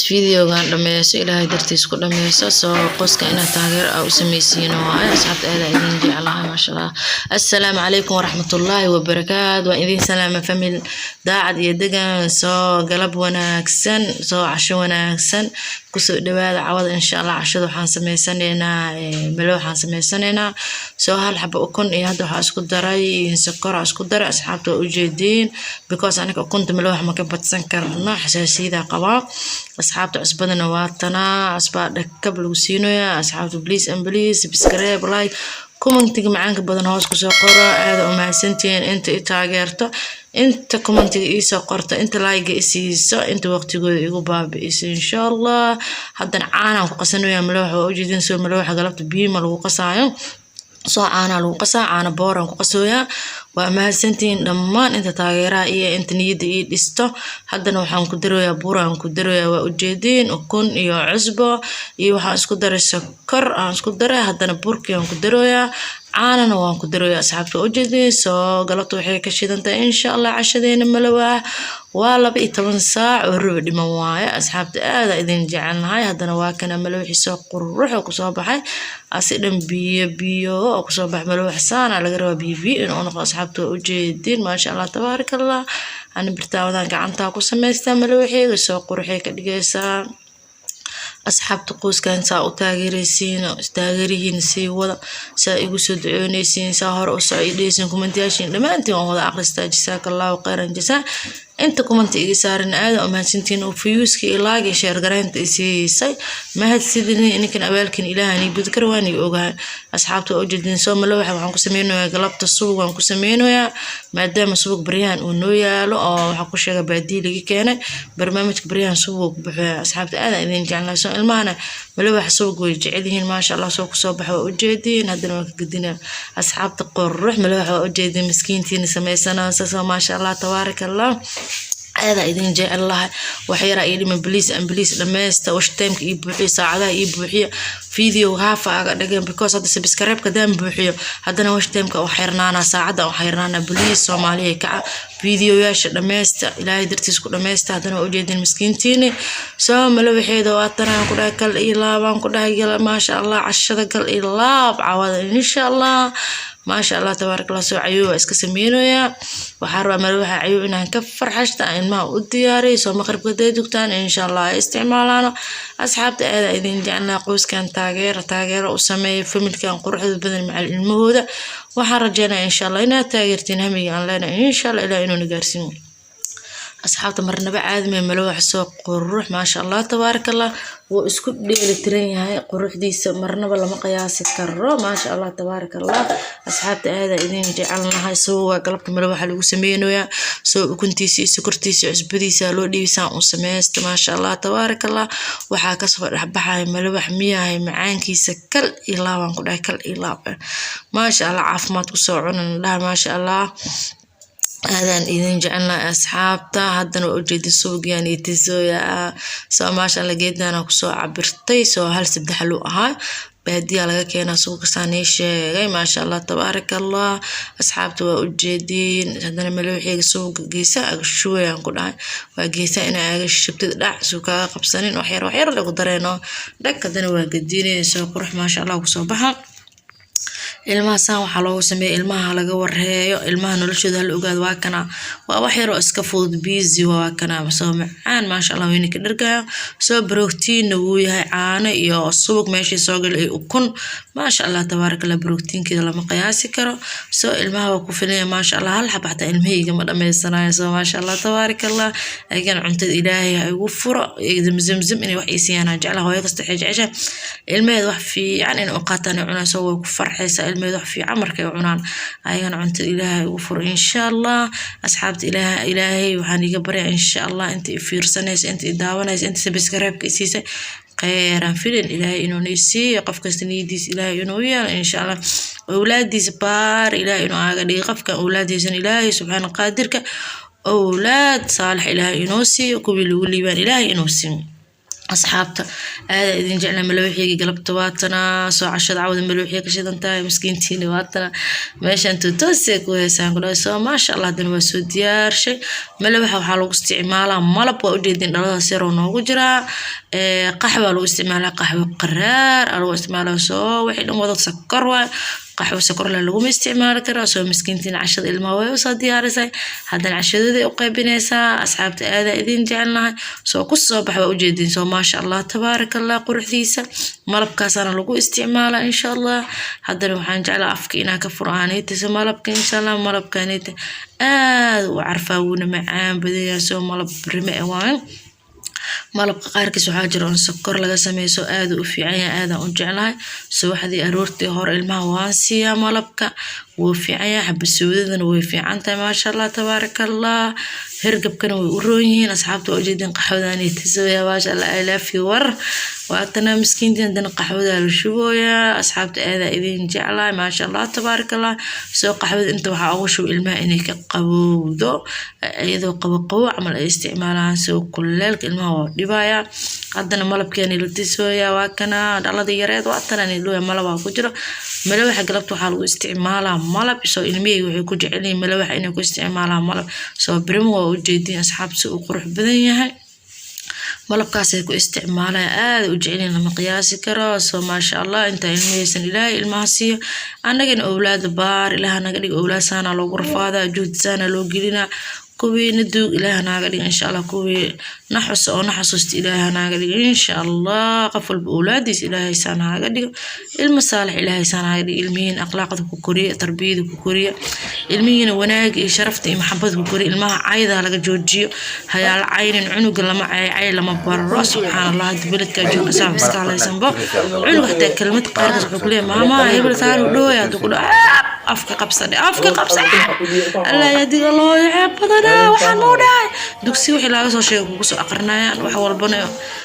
Videogan dhameyso, Ilaahay dartiis ku dhameyso. Soo qoyska inaad taageero aa u sameysiin waaye. Asxaabta, aad aa idin jeclahay, maasha Allah. Assalaamu calaykum waraxmatullaahi wabarakaatu. Waan idin salaama, family Daacad iyo Degan. Soo galab wanaagsan, soo casho wanaagsan, kusoo dhawaada cawada, insha Allah. Cashada waxaan sameysanaynaa malo waxaan sameysanaynaa. Soo hal xabo ukun iyo hadda waxaa isku daray sokor aa isku daray. Asxaabta, waa ujeediin, because aniga ukunta malo wax ma ka badsan karno, xasaasiyada qabaa. Asxaabta, cusbadana waa tanaa, cusbaa dhakab lagu siinayaa. Asxaabta, please and please, subscribe, like, commentiga macaanka badan hoos kusoo qoro. Aada u mahadsantihiin inta i taageerto, inta commentiga iisoo qorto, inta like i siiso, inta waqtigooda igu baabi'iso, insha Allah. Haddana caanaan ku qasanayaa malawax, waa ujeedin. Soo malawaxa galabta biyo ma lagu qasaayo, soo caanaa lagu qasaa, caana booraan ku qasooyaa. Waa mahadsantihiin dhammaan inta taageeraha iyo inta niyadda ii dhisto. Haddana waxaan ku daroyaa buraan ku daroyaa, waa ujeediin. Ukun iyo cusbo iyo waxaan isku daray sokor aan isku daray. Haddana burkii aan ku daroyaa, caanana waan ku daroyaa. Asxaabta, waa ujeediin. Soo galabta waxay ka shidan tahay, insha Allah, cashadeena malowah. Waa 12 saac oo rubi dhiman waaye. Asxaabta, aada idin jecelnahay. Haddana waa kana malowixii, soo quruxo kusoo baxay, asi dhan biyo biyo oo kusoo baxay. Malawax saana laga rabaa, biyo biyo inuu noqdo. Asxaabta, waa ujeediin, maasha Allah, tabaaraka Allah. Ani birtaawadan gacantaa ku samaystaa malawaxeega, soo quruxay ka dhigaysaa. Asxaabta, qoyskan saa u taageeraysiin, taageerihiin sii wada, saa igu soo ducoonaysiin, saa hore u soco dhehaysiin. Commentiyaashiin dhammaantiin waan wada akhristaa. Jasaaka Allahu khayran jasaa. Inta commenti iga saaran, aada u mahadsantihiin, oo viewska iyo like iyo share garaynta isiisay. Mahadsidini ninkan, abaalkin Ilaaha nii gudi kara, waan ii ogahay. Asxaabta, waa ujeedin. Soo malawaxa waxaan ku sameynayaa galabta subag waan ku sameynayaa, maadaama subag baryahan uu noo yaalo oo waxaa ku sheega baadiye laga keenay. Barnaamijka baryahan subag ku buxaya. Asxaabta, aada idin jeclahay. Soo ilmahana malawaxa subag way jecel yihiin, maasha Allah. Soo kusoo baxa, waa ujeediin. Haddana waan ka gedinaa. Asxaabta, qurux malawaxa waa ujeediin, miskiintiina sameysanaysa. Soo maasha Allah, tabaaraka Allah, aada idin jecel lahay. Wax yaraa ii dhiman. Please and please, dhameysta watch timeka ii buuxiya, saacadaha ii buuxiya, video haafa aga dhigeen, because hadda subscribe hadaan buuxiyo, haddana watch timeka wax xirnaana, saacadda wax xirnaana. Please, Soomaaliya, kaca, videoyaasha dhameysta, Ilaahay dartiis ku dhameysta. Haddana waa ujeedin miskiintiini. Soo malawaxeeda waa tanaan ku dhahay, kal iyo laabaan ku dhahay. Maasha Allah, cashada gal iyo laab cawada, insha Allah. Maasha Allah, tabaaraka Allah. Soo cayooba iska sameynayaa. Waxaa rabaa malawaxa cayoob inaan ka farxashta, aan ilmaha u diyaariyo. Soo maqribka haday dugtaan, insha Allah, ay isticmaalaano. Asxaabta, aada idin jecelnaha. Qoyskan taageera, taageero u sameeya familykan quruxda badan macal ilmahooda. Waxaan rajeynaya, insha Allah, inaad taageertiin hamiga aan leenahay, insha Allah, Ilaah inuuna gaarsiin. Asxaabta, marnaba caadi mee malawax, soo qurux, maasha Allah, tabaaraka Allah. Wuu isku dheeli tiran yahay, quruxdiisa marnaba lama qiyaasi karo, maasha Allah, tabaaraka Allah. Asxaabta, aada idin jecelnahay. Soo waa galabta malawaxa lagu sameynayaa. Soo ukuntiisa iyo sokortiisa, cusbadiisa loo dhiibisaan u sameysta, maasha Allah, tabaaraka Allah. Waxaa kasoo dhexbaxaya malawax miyahay, macaankiisa kal iyo laabaan ku dhahay, kal iyo laab, maasha Allah. Caafimaad kusoo cunan dhaha, maasha Allah. Aadaan idin jecelnahay, asxaabta. Haddana waa ujeedin, subagyaan iyo tisooya. Soo maasha Allah, geedana kusoo cabirtay. Soo hal saddex luu ahaa, baadiyaa laga keenaa suuqa, nii sheegay. Maasha Allah, tabaaraka Allah. Asxaabta, waa ujeediin. Haddana malawaxeyga suuqa geesa aga shubayaan ku dhahay. Waa geesa inaa aga shubtid, dhac suu kaaga qabsanin. Waxyar waxyar lagu dareeno dhag. Haddana waa gadinaya. Soo qurux, maasha Allah, kusoo baxa. Ilmaha saan waxaa loogu sameeya, ilmaha laga wareeyo, ilmaha noloshooda hala ogaado. Waa kana, waa wax yaroo iska fudud, busy. Waa kana, soo macaan, maasha Allah, weyna ka dhargayo. Soo brotiinna wuu yahay, caano iyo subag meeshii soo gala iyo ukun, maasha Allah, tabaaraka Allah. Brotiinkeeda lama qiyaasi karo. Soo ilmaha waa ku filanya, maasha Allah. Hal xaba xataa ilmahayga ma dhamaysanayo. Soo maasha Allah, tabaaraka Allah. Ayagana cuntada Ilaahay ha igu furo, zamzamzam inay wax ii siiyaan aan jeclahay. Hooyo kasta waxay jeceshahay ilmaheeda wax fiican inay u qaataan ay cunaan. Soo way ku farxaysaa ilmaheeda wax fiican markay cunaan. Ayagana cuntada Ilaahay ugu furo, insha Allah. Asxaabta, Ilaahay waxaan iga baryaa, insha Allah, inta i fiirsanaysa, inta i daawanaysa, inta subscribe-ka i siisay, kheyran filin Ilaahay inuu nii siiyo. Qof kasta niyadiisa Ilaahay inuu yeelo, insha Allah. Owlaadiisa baar Ilaahay inuu aaga dhigo. Qofkan owlaadiisana Ilaahay subxaana qaadirka owlaad saalix Ilaahay inuu siiyo, kuwii lagu liibaan Ilaahay inuu siiyo. Asxaabta, aada idin jeclaa. Malawaxeyga galabta waatana. Soo cashada cawda malawaxey ka shidan tahay. Miskiintiina waatana, meeshan totoosee ku heysaan ku dhahay. Soo maasha Allah, haddana waa soo diyaarshay. Malawaxa waxaa lagu isticmaalaa malab, waa ujeedin, dhaladaas yaroo noogu jiraa. Qaxwa lagu isticmaalaa, qaxwo qaraar aa lagu isticmaalaa. Soo wixii dhan wada sokor waay, qaxwo sokor leh laguma isticmaali karo. Soo miskiintiina cashada ilmaha way usoo diyaarisay, haddana cashadooday u qaybinaysaa. Asxaabta, aadaa idin jecelnahay. Soo ku soo bax, waa ujeedin. Soo maasha Allah, tabaaraka Allah, quruxdiisa malabkaasaana lagu isticmaalaa, insha Allah. Haddana waxaan jeclaa afka inaa ka furo aanaytisa malabka, insha Allah. Malabkaanayta aad u carfaa, wuuna macaan badan yahay. Soo malab rime waayo. Malabka qaarkiis waxaa jira oon sokor laga sameyso, aad u fiican yahay, aadaan u jeclahay. Subaxdii aroortii hore ilmaha waan siiyaa malabka, wuu fiican yahay. Xabasuudadana way fiican tahay, maasha Allah, tabaaraka Allah. Hergabkana way u roon yihiin. Asxaabta, waa ujeedin, qaxwadani tisooya, maasha Allah, I love you. War waatana miskiintii, haddana qaxwadaa la shubooyaa. Asxaabta, aadaa idin jeclahay, maasha Allah, tabaaraka Allah. Soo qaxwada inta waxaa ugu shub ilmaha inay ka qabowdo, iyadoo qabo qabo camal ay isticmaalaan. Soo kuleelka ilmaha waa dhibaya. Haddana malabkeeni la tisooyaa, waa kana dhalada yareed, waa tanani looya, malabaa ku jiro. Malawaxa galabta waxaa lagu isticmaalaa malab. Soo ilmihii waxay ku jecel yihiin malawaxa inay ku isticmaalaan malab. Soo birimo waa ujeedin, asxaabta, si uu qurux badan yahay malabkaasay ku isticmaalaan, aada u jecelyihin, lama qiyaasi karo. Soo maasha Allah, intaa ilmahaysan Ilaahay ilmaha siiyo, annagana owlaada baar Ilaaha naga dhig. Owlaad saana loogu rafaadaa, juhd saana loo gelinaa. Kuwiina duug Ilaaha naaga dhig, insha Allah. Kuwii na xusa oo na xasuusta Ilaaha naaga dhig, insha Allah. Qof walba owlaadiis Ilaahay saa naaga dhigo, ilmo saalix Ilaahay saa naaga dhigo. Ilmihiina akhlaaqda ku koriya, tarbiyada ku koriya, ilmihiina wanaaga iyo sharafta iyo maxabada ku koriya. Ilmaha cayda laga joojiyo, hayaala caynin cunuga, lama cay, cay lama baro. Subxaan Allah, hadda beledkaa joogna saa iska halaysanbo. Cunuga xataa kelmad qaarkaas wuxuu kuleeyahay, "Maama, hebel saan u dhooya." Hadduu ku dhaho, "Afka qabsadhe, afka qabsa." Allah yadiga loo ceeb badanaa, waxaan mau dhahay dugsi wixii laga soo sheegay kugu soo aqrinayaan wax walbana.